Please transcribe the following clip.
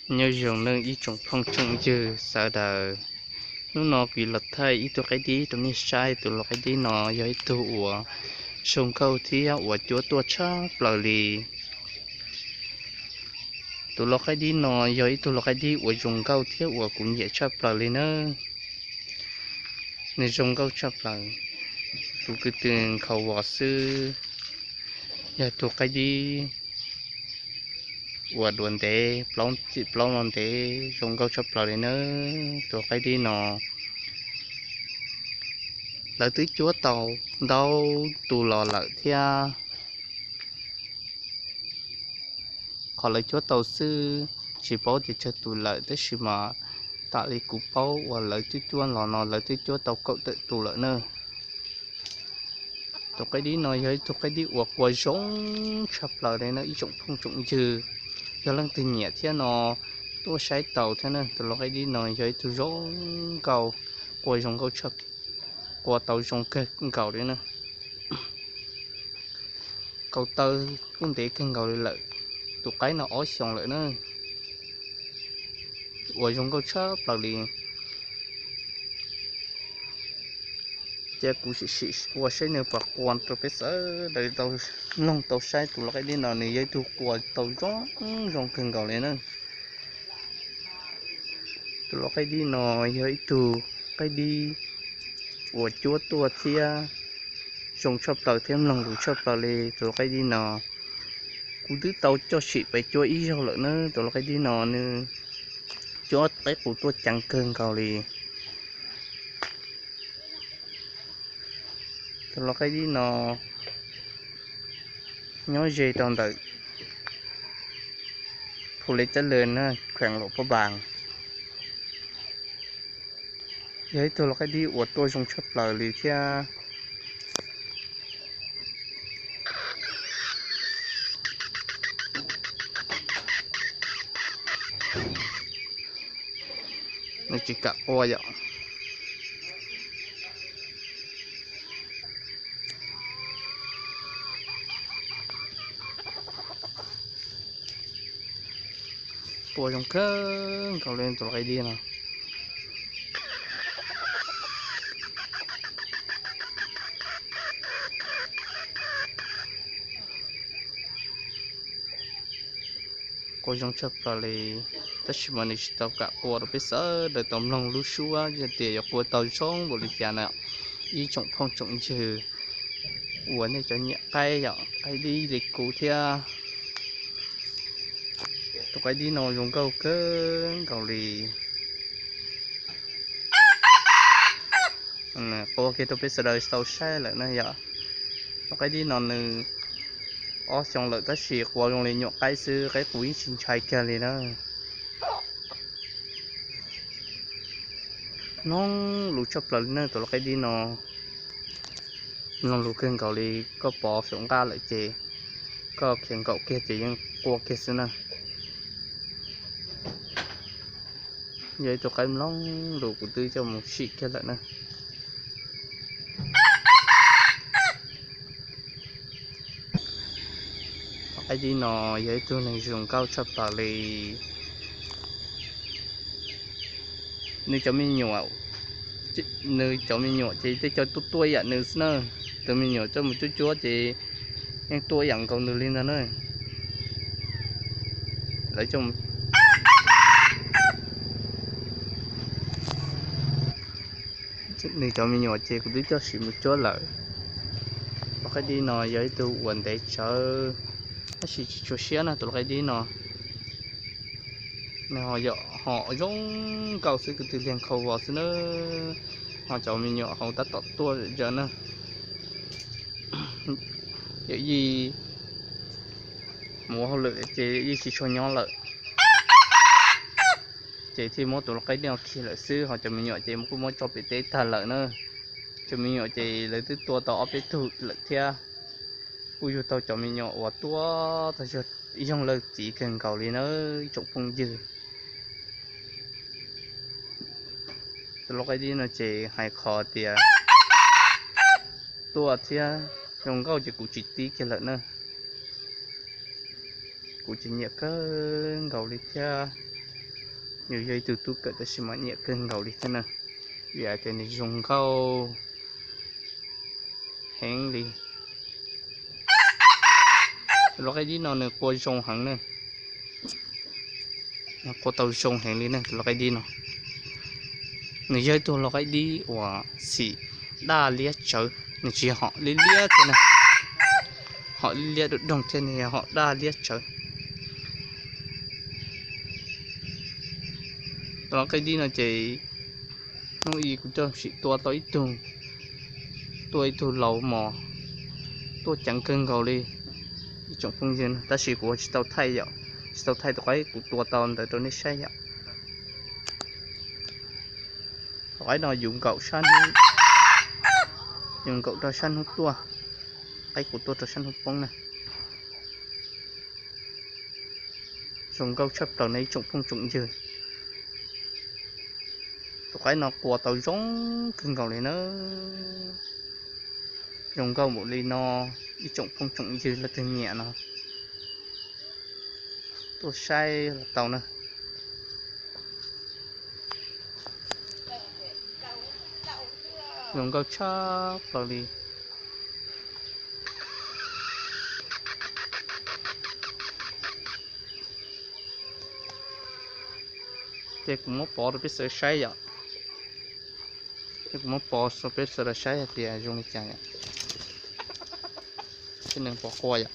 Nyob zoo nawb ib tsoom phooj tsoom ywg sawv daws. Hnub no kuv los thaij ib tug qaib dib rau nej saib. Tus lau qaib dib no yog ib tug uas zoo nkauj thiab uas cuab tuaj tshaj plaws li. Tus lau qaib dib no yog ib tug lau qaib dib uas zoo nkauj thiab uas kuv nyiam tshaj plaws li nawb. Nws zoo nkauj tshaj plaws. Tus kwv tw nkhaus vos xwb, yog tus qaib dib uas duav ntev, plaub, txim plaub no ntev, zoo nkauj tshaj plaws li nawb. Tus qaib dib no lawv twb cuab tau ntau tus los lawm thiab. Qhov lawv cuab tau xwb, tsis paub tias tsawg tus lawm, tab sis mas tam li kuv paub uas lawv twb cuab los no lawv twb cuab tau kaum tawm tus lawm na. Tus qaib dib no yog ib tug qaib dib uas qua zoo tshaj plaws li na ib tsoom phooj tsoom ywg. Yog leej twg nyiam thiab no tuaj saib tau thiab na. Tus lau qaib dib no yog ib tug zoo nkauj, qua zoo nkauj, qua tau zoo kawg nkaus li na. Kaus taw kuj ntev kawg nkaus li lawm. Tus qaib no ob xyoos lawm na, uas zoo nkauj tshaj plaws li. Ces kuv sim sim ua saib nws puas qua rau peb sawv daws tau mloog tau saib. Tus lau qaib dib no nws yog ib tug qua tau zoo, zoo kawg nkaus li na. Tus lau qaib dib no yog ib tug qaib dib uas cuab tuaj thiab zoo tshaj plaws thiab mloog lus tshaj plaws li. Tus lau qaib dib no kuv twb tau coj sim pem cuab ib zaug lawm na. Tus lau qaib dib no nws cuab qaib qus tuaj ceev kawg nkaus li. Tus lau qaib dib no nyob ze rau ntawm Phu Lej Txab Lwm na, kheem Luam Phab Npas. Yog ib tug lau qaib dib uas tuaj zoo tshaj plaws li thiab. Nws tsis kam qua yom. Qua zoo kawg nkaus li tus lau qaib dib no. Qua zoo tshaj plaws li, tab sis mas nws tsis tau kam qua rau peb sawv daws tau mloog lub suab yog tias yuav qua tau zoo npaum li cas na. Ib tsoom phooj tsoom ywg uas nej cov nyiam qaib yom, qaib dib li kuv thiab. Tus qaib dib no zoo nkauj kawg nkaus li. Qua kiag rau peb sawv daws tau saib lawm na yom. Tus qaib dib no nws ob xyoo lawm tab sis qua zoo li nyuam qaib xwb, qaib qus yeej tsis ntshai kiag li na. Mloog lus tshaj plaws li na tus lau qaib dib no. Mloog lus kawg nkaus li, koj pov saum nqaj lawm ces koj khiav nkaum kiag ces yeej qua kiag xwb na. Yog ib tug qaib mloog lus kuv twb coj mus sim kiag lawm na. Tus qaib dib no yog ib tug neeg zoo nkauj tshaj plaws li. Nws cov me nyuam, nws cov me nyuam ces tej co tuaj tuaj ib yam nws xwb na. Tus me nyuam coj mus cuab cuab ces yeej tuaj ib yam nkaus nws li ntag na. Lawv coj nws cov me nyuam ces kuv twb coj sim mus cuab lawm. Tus qaib dib no yog ib tug uas ntev tsawv tab sis tsis tshua siab na tus lau qaib dib no. Nws ho yom ho zoo nkauj xwb, kwv tw liag nkhaus vos xwb na. Ho cov me nyuam hauv tab tom tuaj zam na. Yawm yij mus ua hauj lwm ces yij tsis tshua nyob lawm, ces thiaj muab tus lau qaib dib no khi lawm xwb, ho cov me nyuam ces kuj muab tso pem teb tag lawm na. Cov me nyuam ces lawv twb tua tau ob peb tug lawm thiab. Kuj yug tau cov me nyuam uas tuaj tag zog, yoog lawv txiv kawg nkaus li na ib tsoom phooj ywg. Tus lau qaib dib no ces hais qhov tias tuaj thiab zoo nkauj ces kuv tsis tib kiag lawm na. Kuv ces nyiam kawg nkaus li thiab. Nws yog ib tug tub kawm tab sis mas nyiam kawg nkaus li thiab na, vim hais tias nws zoo nkauj heev li. Tus lau qaib dib no nws qua zoo heev na, qua tau zoo heev li ne, tus lau qaib dib no. Nws yog ib tug lau qaib dib uas xim daj liab tsawv, nws tsis hom liab liab thiab na, hom liab liab doog doog thiab, nws yog hom daj liab tsawv. Tus lau qaib dib no ces hnub i kuv coj sim tua tau ib tug, tua ib tug laus mos, tuaj ceev kawg nkaus li ib tsoom phooj ywg, tab sis kuv tsis tau thaij yom, tsis tau thaij tus qaib kuv tua tau ntawd rau nej saib yom. Tus qaib no yus nkaum sab hnub, yus nkaum rau sab hnub tuaj, qaib kuv tuaj rau sab hnub poob na. Zoo nkauj tshaj plaws na ib tsoom phooj tsoom ywg. Tus qaib no qua tau zoo kawg nkaus li na. Zoo nkauj npaum li no, ib tsoom phooj tsoom ywg leej twg nyiam no tuaj saib los tau na. Zoo nkauj tshaj plaws li. Ces kuv muab pov rau peb sawv daws saib yom. Ces kuv muab pov rau peb sawv daws saib hais tias zoo li cas yom. Ces nws pov qua yom.